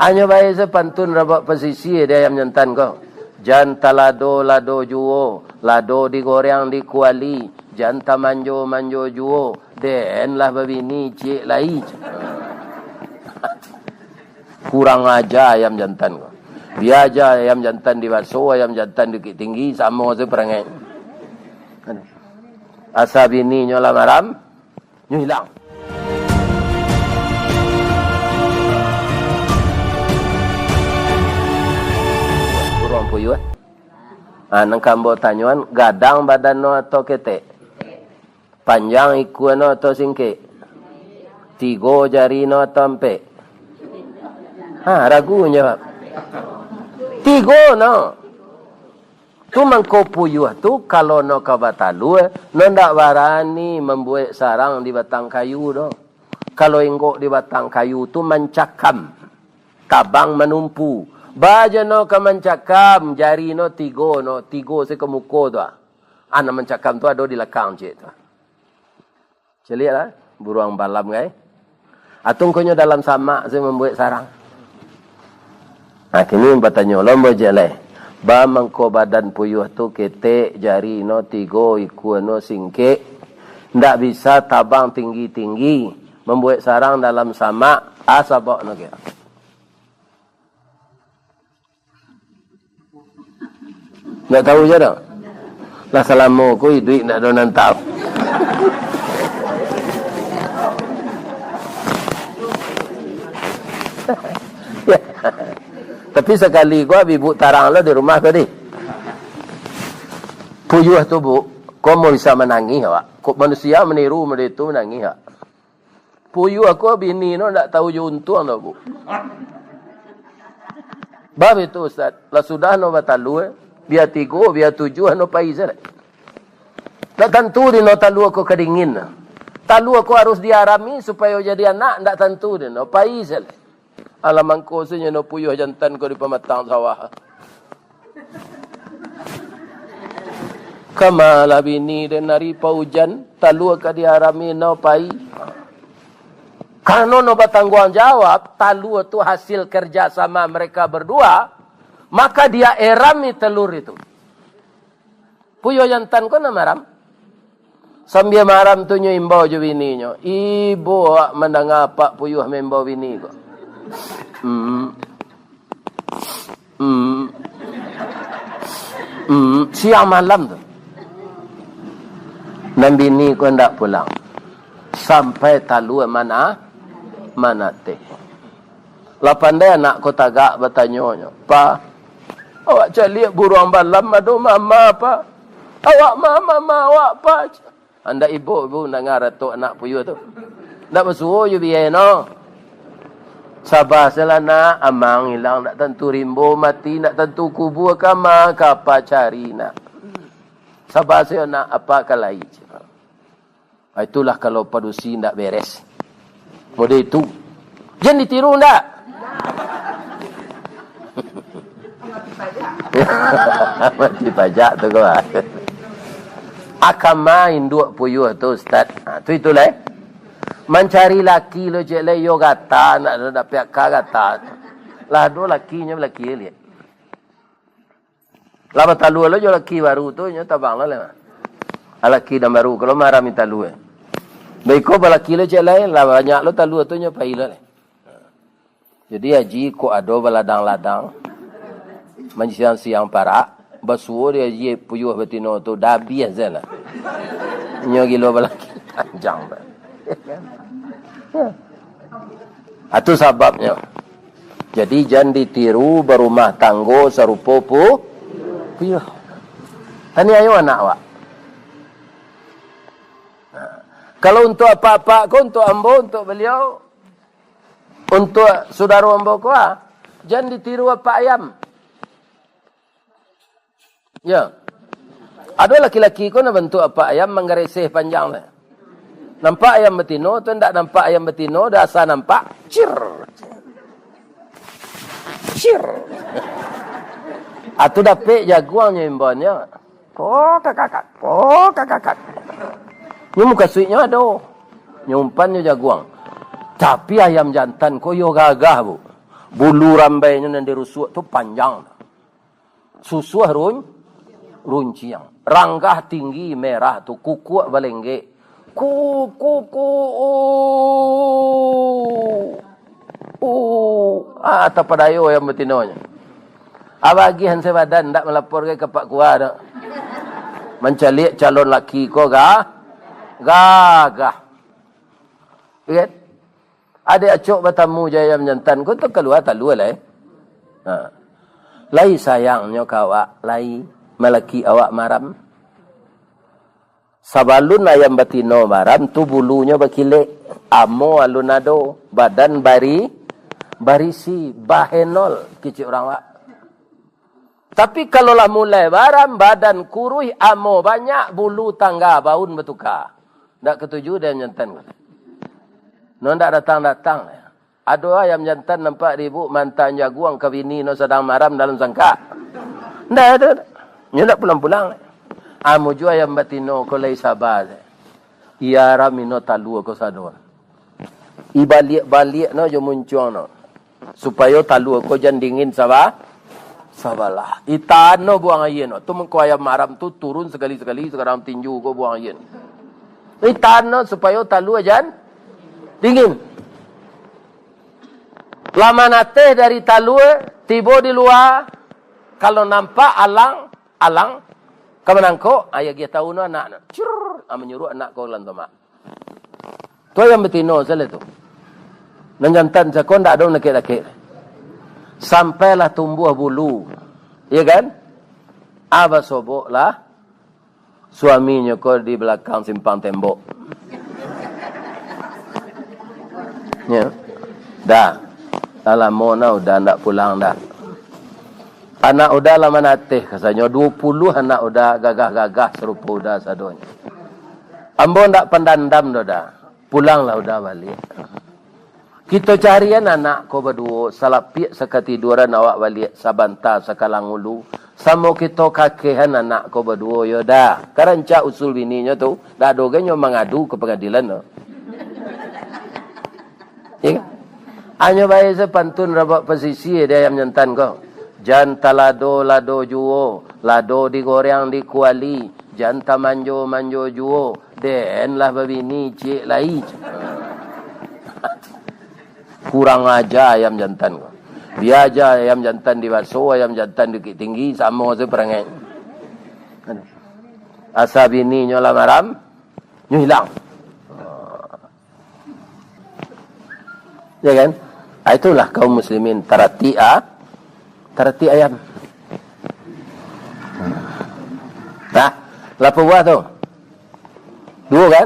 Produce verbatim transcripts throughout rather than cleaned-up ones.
Hanyo bae se pantun rabak pasisia di ayam jantan ko. Jan talado-lado juo, lado digoreng di kuali, jan tamanjo-manjo juo, den lah babini ciek lai. Kurang aja ayam jantan ko. Bia ja ayam jantan dibaso, ayam jantan di Bukittinggi, samo se parangai. Asa bininyo lah maram, nyo ilang. Buruang puyuah. Ah, nan ka ambo tanyoan, gadang badan no atau ketek? Panjang ikua no atau singkek? Tigo jari no atau ampek? Ha, ragu jawab. Tigo no. Tu mangko puyuah tu, kalau no ka batalua, no ndak barani mambuek sarang di batang kayu doh. Kalau inggok di batang kayu tu mancakam, tabang manumpu. Baa jo no ka mancakam, jari no tigo no, tigo se ka muko tu ah. Ah, nan mancakam tu ado di lakang ciek tu. Caliaklah, buruang balam, kai. Atau ngkonyo dalam samak se mambuek sarang. Nah, kini batanyo lo ambo ciek lai. Baa mangko badan puyuah tu ketek, jari no tigo, ikua no singkek, ndak bisa tabang tinggi-tinggi, mambuek sarang dalam samak, ah, sabab no kiro. Ndak tahu je doh. Lah salamo ko iduik ndak ado nan tahu. Tapi sakali ko abih buk tarang lo di rumah ko dih. Puyuah tu, Buk, ko mun bisa manangih awak. Kok manusia maniru model itu manangih awak. Puyuah ko bini no ndak tahu jo untuang doh, Buk. Bab itu, Ustaz. Lah sudah no batalua, bia tigo, bia tujuah no pai se lai. Ndak tantu di no talua ko kadingin. Talua ko harus diarami supayo jadi anak, ndak tantu di no pai se lai. Alah mangko se nyo no puyuah jantan ko di pamatang sawah. Kama lah bini den ari paujan, talua ka diarami no pai. Karano no batangguang jawab, talua tu hasil kerja sama mereka berdua, maka dia erami telur itu. Puyuah jantan ko nan maram. Sambia maram tu nyo imbau jo bininyo. Ibo awak mandanga apak puyuah maimbau bini ko. Hmm. Hmm. Hmm. Siang malam tu. Nan bini ko ndak pulang. Sampai talua mana, manateh. Lah pandai anak ko tagak batanyo nyo, "Pa, awak caliak buruang balam ado mama, Pa? Awak ma mama awak, Pa?" "Andak ibo, Bu, danga ratok anak puyuah tu. Ndak basuo jo biai no." "Saba salah, Nak, amang ilang ndak tantu rimbo mati, ndak tantu kubua ka ma ka apa cari, Nak. Saba sajo, Nak, apa ka lai." Ah, itulah kalau padusi ndak beres. Model itu. Jan ditiru ndak? Mati pajak tu kawan. Akama induak puyuh tu, Ustaz. Ha, tu itulah, eh. Mancari laki lo cek lai, yo gata, nak dapek ka gata. Lah ado lakinyo, laki liek. Lah batalua lo jo laki baru tu, nyo tabang lo lai mah. Ah, laki nan baru ko lo marami talua. Baiko balaki lo cek lai, lah banyak lo talua tu, nyo pai lo lai. Jadi haji kok ado baladang-ladang, mansiang-siang parak, basuo di haji puyuh batino tu, dah abiah se lah. Nyo gilo balaki panjang tu. Atu sababnyo. Jadi, jan ditiru barumah tanggo sarupo pu-, puyuh. Taniayo anak awak. Nah, kalau untuak apak-apak ko, untuak ambo, untuak baliau, untuak sudaro ambo ko, ah, jan ditiru apak ayam. Yo. Ado laki-laki ko nan bantuak apak ayam manggareseh panjang tu. Nampak ayam batino tu, ndak nampak ayam batino, dah asa nampak, cir. Cir. Atu dapek jaguang nyo imbonyo. Ko kakakak, ko kakakak. Nyo mukasuiknyo ado. Nyo umpan nyo jaguang. Tapi ayam jantan ko yo gagah, Bu. Bulu rambainyo nan dirusuak tu panjang. Susuah run-, runciang. Ranggah tinggi merah tu, kukuak balenggek. Ku, ku, ku, u. U. Ah, tapadayo ayam batinonyo. Abah agiah sabadan, ndak malapor ka Pak Kua tu. Mancaliak calon laki ko ga-, gagah. Kan? Adek acok batamu jo ayam jantan ko tu kalua talua lai. Ha. Lai sayangnyo ka awak, lai malaki awak maram. Sabalun ayam batino maram tu bulunyo bakilek, amo alun ado, badan bari-, barisi, bahenol kicik urang awak. Tapi kalau lah mulai baram, badan kuruih, amo banyak, bulu tangga baun batuka. Ndak katuju dek ayam jantan ko. No ndak datang-datang. Ado ayam jantan nampak di ibu mantan jaguang ka bini no sadang maram dalam sangkak. Ndak ado. Nyo ndak pulang-pulang. Amo juo ayam batino ko lai saba. Iya aram ino talua ko sado. Ibaliak-baliak no jo muncuang no. Supayo talua ko jan dingin saba-, sabalah. Itan no buang aia no. Tu mangko ayam maram tu turun sakali-sakali, sakarang tinju ko buang aia no. Itan no supayo talua jan dingin. Lah manateh dari talua, tibo di lua, kalau nampak alang, alang, ka manangkok, aia agiah tahu no anak no. Cur, ah, manyuruak anak ko lan tomak. Tu ayam batino salah tu. Nan jantan cako ndak ado nakek-nakek. Sampailah tumbuah bulu. Iya kan? Ah, basoboklah suaminyo ko di balakang simpang tembok. Ya. Dah. Lah lamo nah Uda ndak pulang dah. Anak Uda lah manateh, kasanyo duo puluah anak Uda gagah-gagah sarupo Uda sadonyo. Ambo ndak pandandam doh, Da. Pulanglah Uda baliak. Kito carian anak ko baduo, salapiak sakatiduran awak baliak, sabanta sakalang ulu. Samo kito kakehan anak ko baduo, yo Da. Ka rancak usul bininyo tu, ndak ado gai nyo mangadu ka pangadilan tu. Iya kan? Anyo bae se pantun rabak pasisia di ayam jantan ko. Jan talado-lado juo, lado digoreng di kuali, jan tamanjo-manjo juo, den lah babini ciek lai. Kurang aja ayam jantan ko. Bia aja ayam jantan dibaso, ayam jantan di Bukittinggi, samo se parangai. Asa bininyo lah maram, nyo hilang. Ya kan? Ah, itulah kaum muslimin taratik, ah, taratik ayam. Nah, lapan buah tu. Duo kan?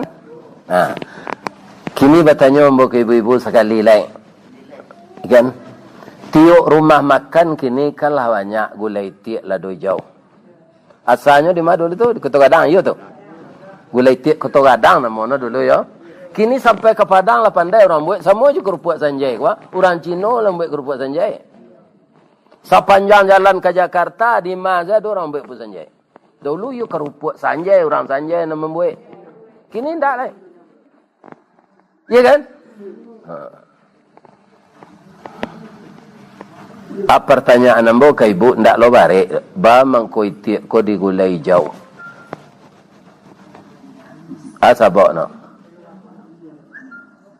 Nah. Kini batanyo ambo ka ibu-ibu sakali lai. Kan? Tiok rumah makan kini kan lah banyak gulai itiak lado ijau. Asalnyo di ma dulu tu? Di Koto Gadang, iyo tu. Gulai itiak Koto Gadang namono dulu, yo. Kini sampai ka Padang lah pandai urang buek, samo jo karupuak sanjai ko, ah. Urang Cino lah buek karupuak sanjai. Sapanjang jalan ka Jakarta, di ma sajo urang buek karupuak sanjai. Dulu yo karupuak sanjai, urang sanjai nan mambuek. Kini ndak lai. Iya kan? Ha. Ah, partanyaan ambo ka ibu, ndak lo barek, ba mangko itiak ko digulai ijau. Ah, sabab no.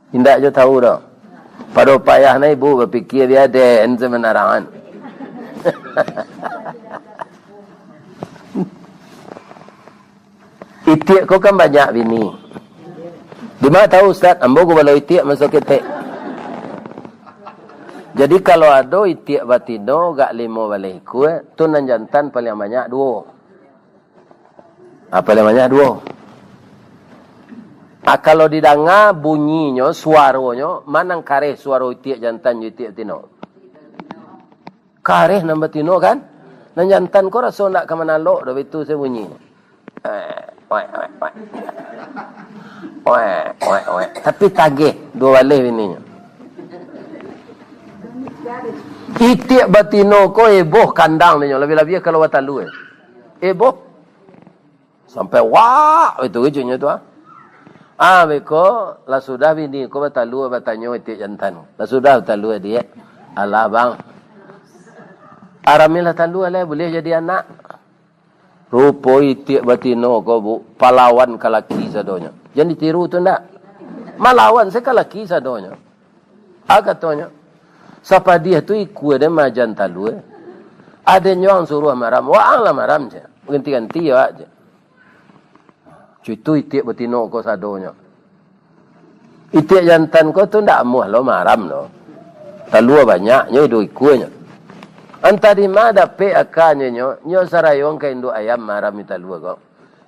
Indak jo tahu doh. Pado payah na ibu bapikia, bia den se manarangan. Itiak ko kan banyak bini. Dima tahu, Ustaz? Ambo gubalo itiak maso ketek. Jadi, kalau ado itiak batino gak limo baleh ikua, tu nan jantan paliang banyak duo. Ah, paliang banyak duo. Ah, kalau didanga bunyinyo, suaronyo, ma nan kareh suaro itiak jantan jo itiak batino? Kareh nan batino, kan? Nan jantan ko raso ndak ka manalok doh, baitu se bunyi. Eh, oek, oek, oek. Oek, oek, oek. Tapi tageh, duo baleh bininyo. Itiak batino ko eboh kandang dinyo, labiah-labiah kalau batalua. Eboh. Sampai wak, itu keceknyo tu, ah. Ah, beko, lah sudah bini ko batalua, batanyo itiak jantan. Lah sudah batalua, Diak. Alah, Bang. Aramilah talua lai, buliah jadi anak. Rupo itiak batino ko, Bu, palawan ka laki sadonyo. Jan ditiru tu ndak. Malawan se ka laki sadonyo. Ah, katonyo, "Sapadiah tu ikua den majan talua. Aden jo ang suruah maram, waang lah maram," cek. "Ganti-ganti awak," cek. Cuitu itiak batino ko sadonyo. Itiak jantan ko tu ndak amuah lo maram lo. Talua banyaknyo, iduik ikuanyo. Antah di ma dapek akanyo nyo, nyo sarayong ka induak ayam marami talua ko.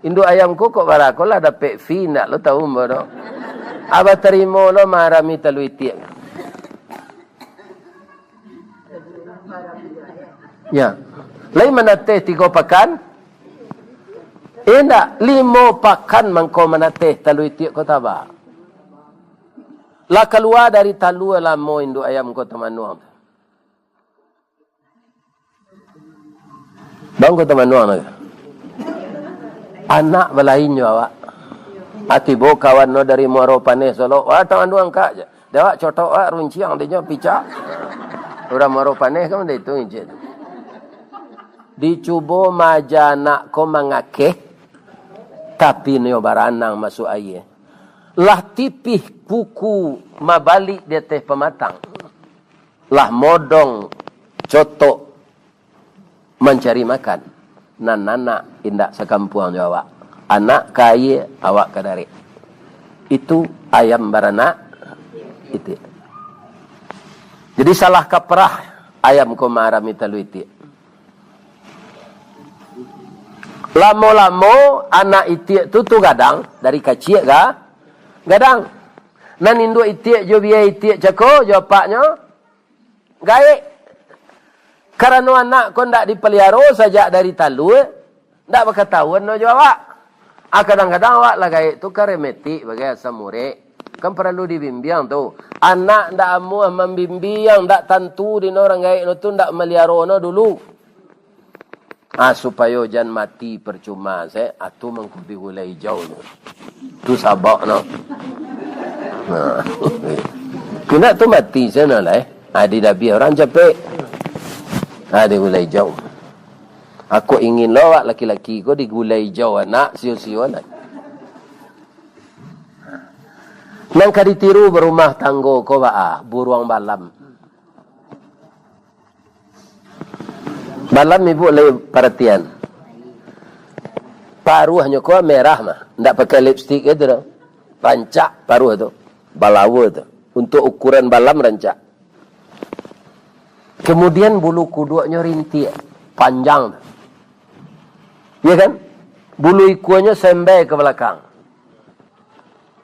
Induak ayam ko kok bara ko lah dapek fee ndak lo tau ambo do. Abah tarimo lo marami talua itiak. Ya. Lai manateh tigo pakan? Indak, limo pakan mangko manateh talua itiak ko taba. Lah kalua dari talua lamo induak ayam ko tamanuang. Bang ko tamanuang tu. Anak balain jo awak. Ah, tibo kawan no dari Muaro Paneh Solok. "Wah, tamanuang kak," je. Dek awak cotok awak runciang dinyo picak. Urang Muaro Paneh kan udah itu ngincit. Dicubo maja anak ko mangakeh, tapi nyo baranang masuak aia. Lah tipih kuku mabalik di ateh pamatang. Lah modong cotok mancari makan. Nan anak indak sakampuang jo awak. Anak ka aia, awak ka darek. Itu ayam baranak itiak. Jadi salah kaprah ayam ko marami talua itiak. Lamo-lamo anak itiak tu, tu gadang, dari kaciak ga-, gadang. Nan induak itiak jo bia itiak cako jo apaknyo, gaek. Karano anak ko ndak dipaliaro sajak dari talua, ndak bakatahuan no jo awak. Ah, kadang-kadang awak lah gaek tu kan remetik bagai asam urek. Kan paralu dibimbiang tu. Anak ndak amuah mambimbiang, ndak tantu dino urang gaek no tu ndak maliaro no dulu. Ah, supayo jan mati parcuma se, atu mangkuti gulai ijau tu. Tu sabab no. Nah. Kena tu mati se no lah, eh. Ah, di dabiah urang capek. Ah, di gulai ijau. Aku ingin lo awak laki-laki ko digulai ijau anak, sio-sio anak. Nan ka ditiru barumah tanggo ko baa, buruang balam. Balam ibu lai paratian. Paruahnyo ko merah mah, ndak pakai lipstik gitu doh. Rancak paruah tu, balawa tu. Untuk ukuran balam rancak. Kemudian bulu kuduaknyo rintiak, panjang tu. Iya kan? Bulu ikuanyo sembai ka balakang.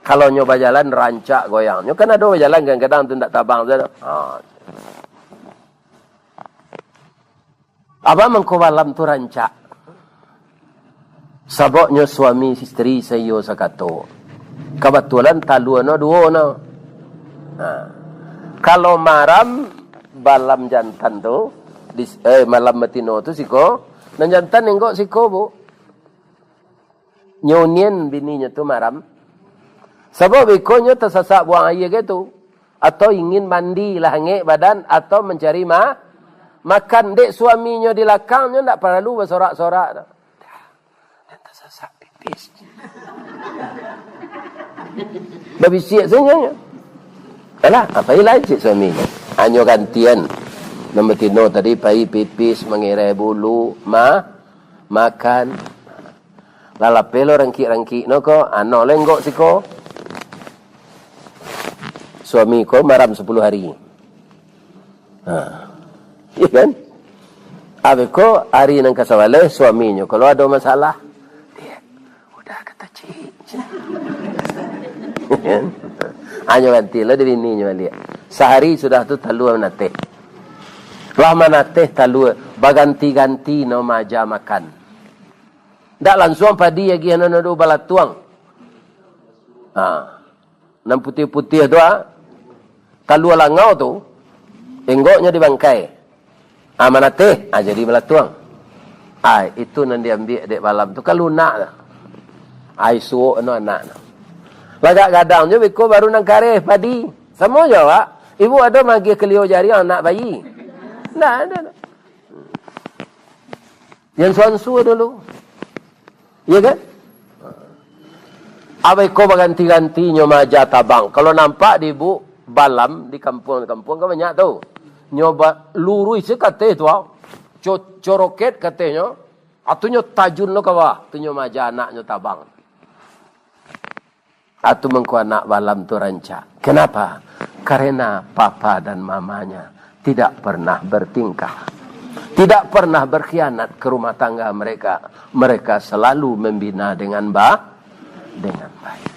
Kalau nyo bajalan rancak goyang. Nyo kan ado bajalan kadang-kadang tu ndak tabang tu. Ha. Apo mangko balam tu rancak? Sababnyo suami isteri saiyo sakato. Kabatulan talua no duo no. Ha. Kalau maram, balam jantan tu, di, eh, malam batino tu siko, nan jantan inggok siko, Bu. Nyo unian bininyo tu maram. Sabab beko nyo tasasak buang aia gitu. Atau ingin mandi lah angek badan, atau mancari ma-, makan. Dek suaminyo di lakangnyo ndak paralu basorak-sorak tu. Dah, dah tasasak pipis. Babisiak sajo nyo. Alah, apo ilah cik suaminyo? Hanyo gantian. Nan batino tadi pai pipis, mangirai bulu, ma-, makan. Lah lapeh lo rangkik-rangkik no ko, ano lenggok siko. Suami ko maram sapuluah hari. Ha. Iya kan? Abih ko hari nan kasabaleh suaminyo kalau ado masalah, "Diak, udah kata cik." Hanyo ganti lo di bininyo baliak. Sahari sudah tu talua manateh. Lah manateh talua, baganti-ganti no maja makan. Ndak lansuang padi agiah nan ado balatuang. Ha. Nan putiah-putiah tu, ha. Talua langau tu, enggoknyo di bangkai. Ha, manateh, ha, jadi balatuang. Ha, itu nan diambiak dek balam tu, kan lunak tu. Ha, isuok no anak tu. Lagak gadang jo beko baru nan kareh padi. Samo jo awak. Ibu ado magiah kelio jari anak bayi. Ndak ado. Jan suansu dulu. Iya kan? Abah iko baganti-ganti nyo maaja tabang. Kalau nampak di ibu balam di kampuang-kampuang kan banyak tu. Nyo ba-, luruih se kateh tu, ah. Co-, coroket katehnyo. Atu nyo tajun lo ka bawah, tu nyo maaja anaknyo tabang. Atu mangko anak balam tu rancak. Kenapa? Karena papa dan mamanya tidak pernah bertingkah. Tidak pernah berkhianat ke rumah tangga mereka. Mereka selalu membina dengan ba-, dengan baik.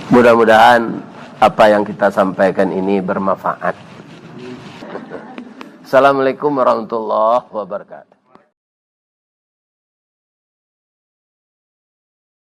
Mudah-mudahan apa yang kita sampaikan ini bermanfaat. Assalamualaikum warahmatullahi wabarakatuh.